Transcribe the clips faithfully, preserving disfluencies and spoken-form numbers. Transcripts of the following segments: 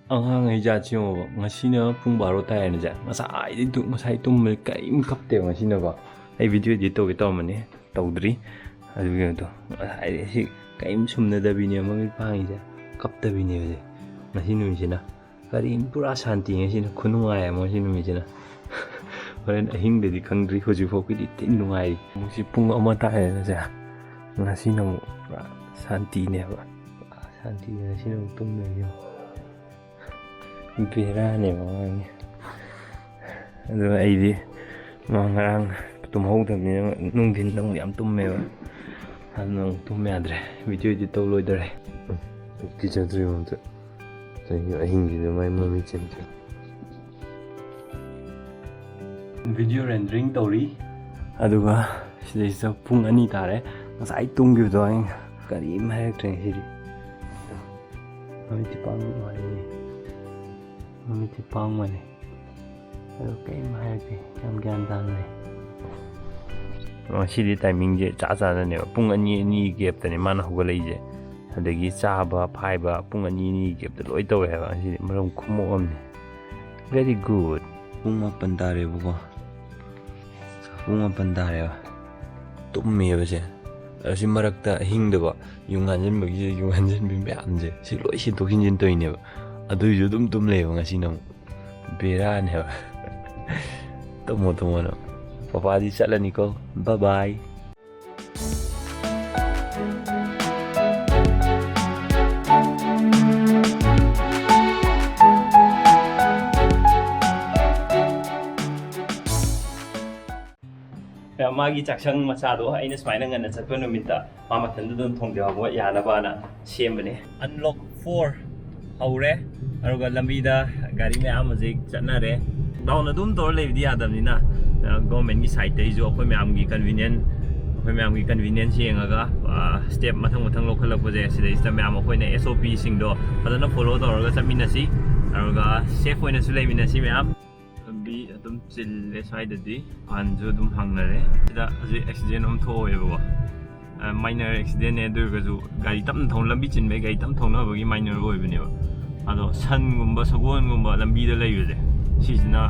ꯑꯉꯥꯡꯈꯩ ꯖꯥꯠꯁꯤ ꯌꯦꯡꯉꯣꯕ, ꯉꯁꯤꯅ ꯄꯨꯡ ꯕꯥꯔꯣ ꯇꯥꯏꯔꯦꯅꯁꯦ, ꯉꯁꯥꯏꯗꯩ ꯇꯨ-, ꯉꯁꯥꯏ ꯇꯨꯝꯕ ꯀꯔꯤꯝ ꯀꯞꯇꯦꯕ ꯉꯁꯤꯅꯀꯣ꯫ ꯑꯩ video edit ꯇꯧꯒꯦ ꯇꯧꯔꯝꯕꯅꯤ, ꯇꯧꯗ꯭ꯔꯤ꯫ ꯑꯗꯨꯒꯤ ꯑꯗꯣ ꯉꯁꯥꯏꯗꯩ ꯁꯤ ꯀꯔꯤꯝ ꯁꯨꯝꯅꯗꯕꯤꯅꯦ ꯃꯃꯤꯠ ꯄꯥꯡꯉꯤꯁꯦ, ꯀꯞꯇꯕꯤꯅꯦꯕꯁꯦ꯫ ꯉꯁꯤ ꯅꯨꯃꯤꯠꯁꯤꯅ ꯀꯔꯤꯝ, ꯄꯨꯔꯥ ꯁꯥꯟꯇꯤ, ꯉꯁꯤꯅ ꯈꯨꯅꯨꯡꯉꯥꯏ ꯑꯃ ꯉꯁꯤ ꯅꯨꯃꯤꯠꯁꯤꯅ꯫ ꯍꯣꯔꯦꯟ ꯑꯍꯤꯡꯗꯗꯤ ꯈꯪꯗ꯭ꯔꯤ, ꯍꯧꯖꯤꯛꯐꯥꯎꯒꯤꯗꯤ ꯊꯤ ꯅꯨꯡꯉꯥꯏꯔꯤ꯫ ꯑꯃꯨꯛꯁꯤ ꯄꯨꯡ ꯑꯃ ꯇꯥꯔꯦꯅꯁꯦ, ꯉꯁꯤꯅ ꯑꯃꯨꯛ ꯄꯨꯔꯥ ꯁꯥꯟꯇꯤꯅꯦꯕ, ꯄꯨꯔꯥ ꯁꯥꯟꯇꯤꯅꯦ ꯉꯁꯤꯅ ꯑꯃꯨꯛ ꯇꯨꯝꯗꯣꯏꯁꯦ꯫ ꯕꯦꯔꯥꯅꯦꯕ ꯑꯉꯥꯡꯅꯤ꯫ ꯑꯗꯨꯒ ꯑꯩꯗꯤ ꯃꯥ ꯉꯔꯥꯡ ꯇꯨꯝꯍꯧꯗꯕꯅꯤꯅ ꯅꯨꯡꯊꯤꯟꯗ ꯑꯃꯨꯛ ꯌꯥꯝ ꯇꯨꯝꯃꯦꯕ, ꯑꯗꯨꯅ ꯑꯃꯨꯛ ꯇꯨꯝ ꯌꯥꯗ꯭ꯔꯦ꯫ Video edit ꯇꯧ ꯂꯣꯏꯗꯣꯔꯦ꯫ ꯀꯤꯖꯗ꯭ꯔꯤꯕ ꯑꯝꯇ꯫ ꯑꯩꯒꯤ ꯑꯍꯤꯡꯁꯤꯗ ꯃꯥꯏ ꯃꯃꯤꯠ ꯆꯦꯟꯗ꯭ꯔꯤ꯫ Video rendering ꯇꯧꯔꯤ꯫ ꯑꯗꯨꯒ ꯁꯤꯗꯩꯁꯤꯗ ꯄꯨꯡ ꯑꯅꯤ ꯇꯥꯔꯦ꯫ ꯉꯁꯥꯏ ꯇꯨꯝꯈꯤꯕꯗꯣ ꯑꯩꯅ ꯀꯔꯤꯝ ꯍꯥꯏꯔꯛꯇ꯭ꯔꯦ ꯉꯁꯤꯗꯤ꯫ ꯃꯃꯤꯠꯇꯤ ꯄꯥꯡ ꯃꯥꯜꯂꯤꯅꯦ꯫ ꯃꯃꯤꯠꯇꯤ ꯄꯥꯡꯕꯅꯦ꯫ ꯑꯗꯣ ꯀꯔꯤꯝ ꯍꯥꯏꯔꯛꯇꯦ꯫ ꯌꯥꯝ ꯒ꯭ꯌꯥꯟ ꯇꯥꯅ ꯂꯩ꯫ ꯉꯁꯤꯗꯤ timingꯁꯦ ꯆꯥ ꯆꯥꯅꯅꯦꯕ꯫ ꯄꯨꯡ ꯑꯅꯤ, ꯑꯅꯤ gapꯇꯅꯦ ꯃꯥꯅ ꯍꯧꯒꯠꯂꯛꯏꯁꯦ꯫ ꯑꯗꯒꯤ ꯆꯥꯕ, ꯐꯥꯏꯕ, ꯄꯨꯡ ꯑꯅꯤ, ꯑꯅꯤ gapꯇ ꯂꯣꯏ ꯇꯧꯋꯦ ꯍꯥꯏꯕ꯫ ꯉꯁꯤꯗꯤ ꯃꯔꯝ ꯈꯨꯃꯣꯛ ꯑꯃꯅꯤ꯫ Very good꯫ ꯄꯨꯡ ꯃꯥꯄꯟ ꯇꯥꯔꯦꯕꯀꯣ꯫ ꯄꯨꯡ ꯃꯥꯄꯟ ꯇꯥꯔꯦꯕ꯫ ꯇꯨꯝꯃꯦꯕꯁꯦ꯫ ꯑꯁꯤ ꯃꯔꯛꯇ ꯑꯍꯤꯡꯗꯀꯣ, ꯌꯨꯡ ꯍꯥꯟꯖꯤꯟꯕꯒꯤ ꯌꯨꯡ ꯍꯥꯟꯖꯤꯟꯕꯤ ꯃꯌꯥꯝꯁꯦ, ꯁꯤ ꯂꯣꯏ ꯁꯤꯟꯗꯣꯛ ꯁꯤꯟꯖꯤꯟ ꯇꯧꯔꯤꯅꯦꯕ꯫ ꯑꯗꯨꯏꯁꯨ ꯑꯗꯨꯝ ꯇꯨꯝ ꯂꯩꯕ ꯉꯁꯤꯅ ꯑꯃꯨꯛ꯫ ꯕꯦꯔꯥꯅꯦꯕ꯫ ꯇꯨꯝꯃꯣ, ꯇꯨꯝꯃꯣ ꯅꯪ꯫ ꯄꯄꯥꯗꯤ ꯆꯠꯂꯅꯤꯀꯣ꯫ Bye bye꯫ ꯃꯥꯒꯤ ꯆꯥꯛꯁꯪ ꯃꯆꯥꯗꯣ ꯑꯩꯅ ꯁꯨꯃꯥꯏꯅ ꯉꯟꯅ ꯆꯠꯄ ꯅꯨꯃꯤꯠꯇ ꯃꯥ ꯃꯊꯟꯇ ꯑꯗꯨꯝ ꯊꯣꯡꯖꯍꯧꯕ ꯌꯥꯅꯕꯅ ꯁꯦꯝꯕꯅꯦ꯫ Unlock four ꯍꯧꯔꯦ꯫ ꯑꯗꯨꯒ ꯂꯝꯕꯤꯗ ꯒꯥꯔꯤ ꯃꯌꯥꯝ ꯍꯧꯖꯤꯛ ꯆꯠꯅꯔꯦ꯫ Down ꯑꯗꯨꯝ ꯇꯧꯔ ꯂꯩꯕꯗꯤ ꯌꯥꯗꯕꯅꯤꯅ, ꯑ, governmentꯀꯤ sideꯇꯩꯁꯨ ꯑꯩꯈꯣꯏ ꯃꯌꯥꯝꯒꯤ convenient, ꯑꯩꯈꯣꯏ ꯃꯌꯥꯝꯒꯤ convenience ꯌꯦꯡꯉꯒ, ꯑ, step ꯃꯊꯪ ꯃꯊꯪ ꯂꯧꯈꯠꯂꯛꯄꯁꯦ, ꯁꯤꯗꯩꯁꯤꯗ ꯃꯌꯥꯝ ꯑꯩꯈꯣꯏꯅ SOPꯁꯤꯡꯗꯣ ꯐꯖꯅ follow ꯇꯧꯔꯒ ꯆꯠꯃꯤꯟꯅꯁꯤ꯫ ꯑꯗꯨꯒ safe ꯑꯣꯏꯅꯁꯨ ꯂꯩꯃꯤꯟꯅꯁꯤ ꯃꯌꯥꯝ꯫ ꯂꯝꯕꯤ ꯑꯗꯨꯝ ꯆꯤꯜꯂꯦ ꯁ꯭ꯋꯥꯏꯗꯗꯤ, ꯗꯨꯀꯥꯟꯁꯨ ꯑꯗꯨꯝ ꯍꯥꯡꯅꯔꯦ꯫ ꯁꯤꯗ ꯍꯧꯖꯤꯛ accident ꯑꯃ ꯊꯣꯛꯍꯧꯋꯦꯕꯀꯣ꯫ ꯑ, minor accidentꯅꯦ, ꯑꯗꯨ ꯑꯣꯏꯔꯒꯁꯨ ꯒꯥꯔꯤ ꯇꯞꯅ ꯊꯧ-, ꯂꯝꯕꯤ ꯆꯤꯟꯕꯩ ꯒꯥꯔꯤ ꯇꯞꯅ ꯊꯧꯅꯕꯒꯤ minor ꯑꯣꯏꯕꯅꯦꯕ꯫ ꯑꯗꯣ ꯁꯟꯒꯨꯝꯕ ꯁꯒꯣꯜꯒꯨꯝꯕ ꯂꯝꯕꯤꯗ ꯂꯩꯕꯁꯦ, ꯁꯤꯁꯤꯅ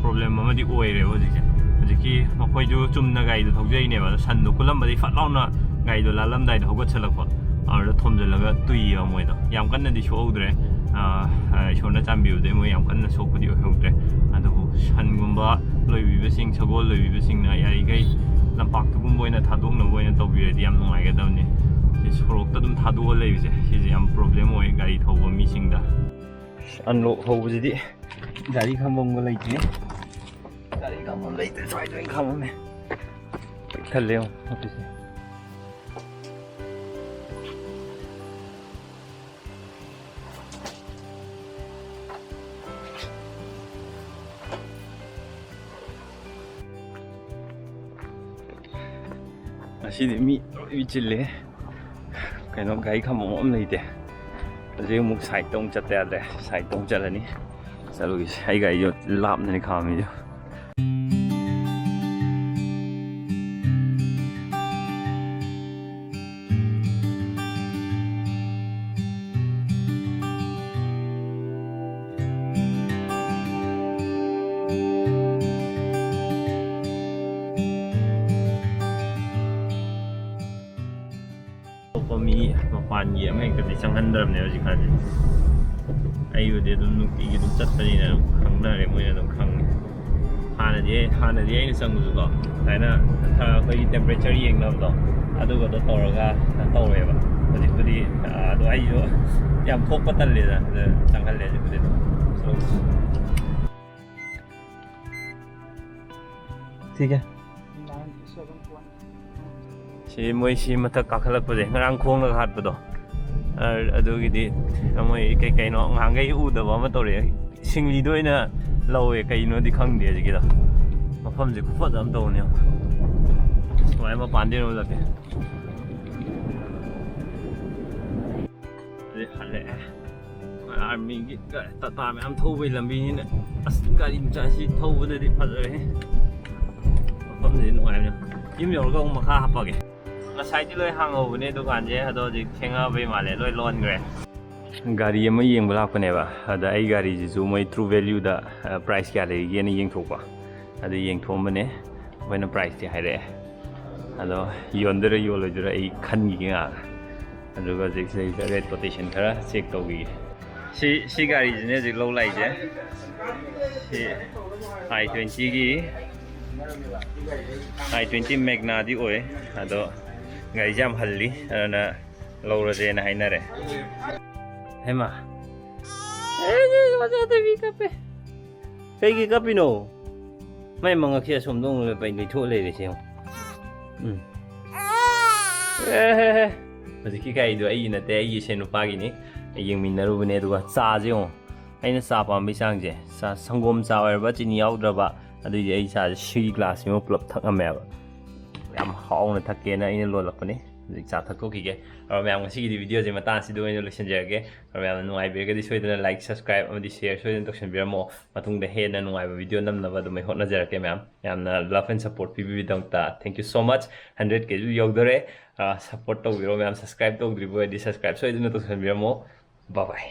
ꯄ꯭ꯔꯣꯕ꯭ꯂꯦꯝ ꯑꯃꯗꯤ ꯑꯣꯏꯔꯦꯕ ꯍꯧꯖꯤꯛꯁꯦ꯫ ꯍꯧꯖꯤꯛꯀꯤ ꯃꯈꯣꯏꯁꯨ ꯆꯨꯝꯅ ꯒꯥꯔꯤꯗꯣ ꯊꯧꯖꯩꯅꯦꯕ, ꯑꯗꯣ ꯁꯟꯗꯣ ꯀꯨꯜꯂꯝꯕꯗꯤ ꯐꯠ ꯂꯥꯎꯅ ꯒꯥꯔꯤꯗꯣ ꯂꯥꯜꯂꯝꯗꯥꯏꯗ ꯍꯧꯒꯠꯁꯜꯂꯛꯄ, ꯑꯗꯨꯗ ꯊꯣꯝꯖꯤꯜꯂꯒ ꯇꯨꯏꯌꯦꯕ ꯃꯣꯏꯗꯣ꯫ ꯌꯥꯝ ꯀꯟꯅꯗꯤ ꯁꯣꯛꯍꯧꯗ꯭ꯔꯦ꯫ ꯑ, ꯑ, ꯏꯁꯣꯔꯅ ꯆꯥꯟꯕꯤꯕꯗꯩ ꯃꯣꯏ ꯌꯥꯝ ꯀꯟꯅ ꯁꯣꯛꯄꯗꯤ ꯑꯣꯏꯍꯧꯗ꯭ꯔꯦ꯫ ꯑꯗꯨꯕꯨ ꯁꯟꯒꯨꯝꯕ ꯂꯣꯏꯕꯤꯕꯁꯤꯡ, ꯁꯒꯣꯜ ꯂꯣꯏꯕꯤꯕꯁꯤꯡꯅ ꯌꯥꯔꯤꯈꯩ ꯂꯝꯄꯥꯛꯇꯒꯨꯝꯕ ꯑꯣꯏꯅ ꯊꯥꯗꯣꯛꯅꯕ ꯑꯣꯏꯅ ꯇꯧꯕꯤꯔꯗꯤ ꯌꯥꯝ ꯅꯨꯡꯉꯥꯏꯒꯗꯕꯅꯤ꯫ ꯁꯤ ꯁꯣꯔꯣꯛꯇ ꯑꯗꯨꯝ ꯊꯥꯗꯣꯛꯑ ꯂꯩꯕꯁꯦ, ꯁꯤꯁꯦ ꯌꯥꯝ ꯄ꯭ꯔꯣꯕ꯭ꯂꯦꯝ ꯑꯣꯏ ꯒꯥꯔꯤ ꯊꯧꯕ ꯃꯤꯁꯤꯡꯗ꯫ ꯑꯟꯂꯣꯛ ꯍꯧꯕꯁꯤꯗꯤ ꯒꯥꯔꯤ ꯈꯥꯝꯐꯝꯒ ꯂꯩꯇꯦ꯫ ꯒꯥꯔꯤ ꯈꯥꯝꯐꯝ ꯂꯩꯇ꯭ꯔꯦ, ꯁ꯭ꯋꯥꯏꯗ ꯑꯣꯏꯅ ꯈꯥꯝꯃꯝꯃꯦ꯫ ꯄꯤꯛ ꯊꯜꯂꯦ ꯌꯦꯡꯉꯣ ꯑꯣꯐꯤꯁꯁꯦ꯫ ꯉꯁꯤꯗꯤ ꯃꯤ ꯂꯣꯏ ꯆꯤꯜꯂꯦ꯫ ꯀꯩꯅꯣ, ꯒꯥꯔꯤ ꯈꯥꯝꯕꯝ ꯑꯃ ꯂꯩꯇꯦ꯫ ꯍꯧꯖꯤꯛ ꯑꯃꯨꯛ ꯁꯥꯏꯠꯇ ꯑꯃꯨꯛ ꯆꯠꯇ ꯌꯥꯗ꯭ꯔꯦ꯫ ꯁꯥꯏꯠꯇ ꯑꯃꯨꯛ ꯆꯠꯂꯅꯤ꯫ ꯆꯠꯂꯨꯈꯤꯁꯦ꯫ ꯑꯩ ꯒꯥꯔꯤꯁꯨ ꯂꯥꯞꯅꯅꯤ ꯈꯥꯝꯃꯤꯁꯦ꯫ ꯑꯇꯣꯞꯄ ꯃꯤ ꯃꯄꯥꯟꯒꯤ ꯑꯃ ꯍꯦꯛꯇꯗꯤ ꯆꯪꯍꯟꯗ꯭ꯔꯕꯅꯦ ꯍꯧꯖꯤꯛꯀꯥꯟꯁꯦ꯫ ꯑꯩꯕꯨꯗꯤ ꯑꯗꯨꯝ ꯅꯨꯡꯇꯤꯒꯤ ꯑꯗꯨꯝ ꯆꯠꯄꯅꯤꯅ ꯑꯗꯨꯝ ꯈꯪꯅꯔꯦ, ꯃꯣꯏꯅ ꯑꯗꯨꯝ ꯈꯪꯉꯦ꯫ ꯍꯥꯟꯅꯗꯤ ꯑꯩ, ꯍꯥꯟꯅꯗꯤ ꯑꯩꯅ ꯆꯪꯕꯁꯨꯀꯣ, ꯁꯨꯃꯥꯏꯅ ꯈꯔ ꯑꯩꯈꯣꯏꯒꯤ temperature ꯌꯦꯡꯅꯕꯗꯣ, ꯑꯗꯨꯒꯗꯣ ꯇꯧꯔꯒ ꯇꯧꯋꯦꯕ꯫ ꯍꯧꯖꯤꯛꯄꯨꯗꯤ, ꯑ, ꯑꯗꯣ ꯑꯩꯁꯨ ꯌꯥꯝ ꯊꯣꯛꯄ ꯇꯜꯂꯦꯗ, ꯑꯗ ꯆꯪꯍꯜꯂꯦ ꯍꯧꯖꯤꯛꯄꯨꯗꯤ ꯑꯗꯨꯝ꯫ ꯁꯤ ꯃꯣꯏ ꯁꯤ ꯃꯊꯛ ꯀꯥꯈꯠꯂꯛꯄꯁꯦ, ꯉꯔꯥꯡ ꯈꯣꯡꯅ ꯍꯥꯠꯄꯗꯣ, ꯑ-, ꯑꯗꯨꯒꯤꯗꯤ ꯃꯣꯏ ꯀꯩ ꯀꯩꯅꯣ ꯉꯍꯥꯟꯈꯩ ꯎꯗꯕ ꯑꯃ ꯇꯧꯔꯛꯑꯦ꯫ ꯁꯤꯡꯂꯤꯗ ꯑꯣꯏꯅ ꯂꯧꯋꯦ, ꯀꯩꯅꯣꯗꯤ ꯈꯪꯗꯦ ꯍꯧꯖꯤꯛꯀꯤꯗꯣ꯫ ꯃꯐꯝꯁꯦ ꯈꯨꯐꯖ ꯑꯃ ꯇꯧꯕꯅꯦ꯫ ꯁꯨꯃꯥꯏꯅ ꯃꯄꯥꯟꯗꯩ ꯑꯣꯏꯅ ꯎꯠꯂꯛꯀꯦ꯫ ꯑꯗꯩ ꯍꯜꯂꯛꯑꯦ꯫ ꯑꯥꯔꯃꯤꯒꯤ ꯒꯥ-, ꯇꯥꯇꯥ ꯃꯌꯥꯝ ꯊꯧꯕꯒꯤ ꯂꯝꯕꯤꯅꯤꯅ, ꯑꯁ, ꯒꯥꯔꯤ ꯃꯆꯥꯁꯤ ꯊꯧꯕꯗꯗꯤ ꯐꯖꯔꯦ꯫ ꯃꯐꯝꯁꯤꯗꯤ ꯅꯨꯡꯉꯥꯏꯕꯅꯦ꯫ ꯌꯨꯝ ꯌꯧꯔꯒ ꯑꯃꯨꯛ ꯃꯈꯥ ꯍꯥꯞꯄꯒꯦ꯫ ꯉꯁꯥꯏꯗꯤ ꯂꯣꯏ ꯍꯥꯡꯍꯧꯕꯅꯦ ꯗꯨꯀꯥꯟꯁꯦ, ꯑꯗꯣ ꯍꯧꯖꯤꯛ ꯊꯦꯡꯉꯛꯑꯕꯩ ꯃꯥꯜꯂꯦ, ꯂꯣꯏ ꯂꯣꯟꯈ꯭ꯔꯦ꯫ ꯒꯥꯔꯤ ꯑꯃ ꯌꯦꯡꯕ ꯂꯥꯛꯄꯅꯦꯕ꯫ ꯑꯗ ꯑꯩ ꯒꯥꯔꯤꯁꯤꯁꯨ ꯃꯣꯏ True Value-ꯗ ꯄ꯭ꯔꯥꯏꯁ ꯀꯌꯥ ꯂꯩꯒꯦꯅ ꯌꯦꯡꯊꯣꯛꯄ꯫ ꯑꯗꯨ ꯌꯦꯡꯊꯣꯛꯑꯝꯕꯅꯦ꯫ ꯑꯩꯈꯣꯏꯅ ꯄ꯭ꯔꯥꯏꯁꯇꯤ ꯍꯥꯏꯔꯛꯑꯦ꯫ ꯑꯗꯣ ꯌꯣꯟꯗꯣꯏꯔꯥ ꯌꯣꯜꯂꯣꯏꯗꯣꯏꯔꯥ ꯑꯩ ꯈꯟꯈꯤꯒꯦ ꯉꯥꯏꯍꯥꯛ꯫ ꯑꯗꯨꯒ ꯍꯧꯖꯤꯛ ꯁꯤꯗꯩꯗ rate quotation ꯈꯔ check ꯇꯧꯈꯤꯒꯦ꯫ ꯁꯤ, ꯁꯤ ꯒꯥꯔꯤꯁꯤꯅꯦ ꯍꯧꯖꯤꯛ ꯂꯧ ꯂꯥꯛꯏꯁꯦ꯫ ꯁꯤ i twenty-ꯒꯤ, i twenty Magna-ꯗꯤ ꯑꯣꯏ꯫ ꯑꯗꯣ ꯒꯥꯔꯤꯁꯦ ꯌꯥꯝ ꯍꯜꯂꯤ, ꯑꯗꯨꯅ ꯂꯧꯔꯁꯦꯅ ꯍꯥꯏꯅꯔꯦ꯫ ꯍꯩꯃꯥ꯫ ꯑꯦ, ꯑꯣꯖꯥ ꯇꯣꯏꯕꯤ ꯀꯞꯄꯦ꯫ ꯀꯩꯒꯤ ꯀꯞꯄꯤꯅꯣ? ꯃꯥꯏ ꯃꯉꯛꯁꯦ ꯑꯁꯣꯝꯗ ꯑꯃꯨꯛ ꯂꯩꯊꯣꯛꯑ ꯂꯩꯔꯦ, ꯁꯦ ꯌꯦꯡꯉꯣ꯫ ꯎꯝ꯫ ꯑꯦ, ꯍꯦ, ꯍꯦ꯫ ꯍꯧꯖꯤꯛꯀꯤ ꯒꯥꯔꯤꯗꯣ ꯑꯩꯒꯤ ꯅꯠꯇꯦ, ꯑꯩꯒꯤ ꯏꯁꯦꯟ ꯅꯨꯄꯥꯒꯤꯅꯤ꯫ ꯑꯩ ꯌꯦꯡꯃꯤꯟꯅꯔꯨꯕꯅꯦ, ꯑꯗꯨꯒ ꯆꯥꯁꯦ ꯌꯦꯡꯉꯣ꯫ ꯑꯩꯅ ꯆꯥ ꯄꯥꯝꯕꯩ ꯆꯥꯡꯁꯦ, ꯆꯥ, ꯁꯪꯒꯣꯝ ꯆꯥ ꯑꯣꯏꯔꯕ, ꯆꯤꯅꯤ ꯌꯥꯎꯗ꯭ꯔꯕ, ꯑꯗꯨꯏꯗꯤ ꯑꯩ ꯆꯥꯁꯦ ꯁꯤ glass ꯁꯤꯃ ꯄꯨꯂꯞ ꯊꯛꯉꯝꯃꯦꯕ꯫ ꯌꯥꯝ ꯍꯥꯎꯅ ꯊꯛꯀꯦꯅ ꯑꯩꯅ ꯂꯣꯜꯂꯛꯄꯅꯦ꯫ ꯍꯧꯖꯤꯛ ꯆꯥ ꯊꯛꯇꯣꯛꯈꯤꯒꯦ꯫ ꯑꯗꯣ ꯃꯌꯥꯝ, ꯉꯁꯤꯒꯤꯗꯤ video-ꯁꯦ ꯃꯇꯥꯡ ꯑꯁꯤꯗ ꯑꯣꯏꯅ ꯂꯣꯏꯁꯤꯟꯖꯔꯒꯦ꯫ ꯑꯗꯣ ꯃꯌꯥꯝꯅ ꯅꯨꯡꯉꯥꯏꯕꯤꯔꯒꯗꯤ ꯁꯣꯏꯗꯅ like, subscribe ꯑꯃꯗꯤ share ꯁꯣꯏꯗꯅ ꯇꯧꯁꯟꯕꯤꯔꯝꯃꯣ꯫ ꯃꯇꯨꯡꯗ ꯍꯦꯟꯅ ꯅꯨꯡꯉꯥꯏꯕ video ꯅꯝꯅꯕ ꯑꯗꯨꯝ ꯑꯩ ꯍꯣꯠꯅꯖꯔꯛꯀꯦ ꯃꯌꯥꯝ꯫ ꯌꯥꯝꯅ love and support ꯄꯤꯕꯤꯕꯒꯤꯗꯃꯛꯇ thank you so much꯫ Hundred K-ꯁꯨ ꯌꯧꯗꯣꯔꯦ꯫ ꯑ, support ꯇꯧꯕꯤꯔꯣ ꯃꯌꯥꯝ꯫ Subscribe ꯇꯧꯗ꯭ꯔꯤꯕ ꯑꯣꯏꯔꯗꯤ subscribe ꯁꯣꯏꯗꯅ ꯇꯧꯁꯟꯕꯤꯔꯝꯃꯣ꯫ Bye bye꯫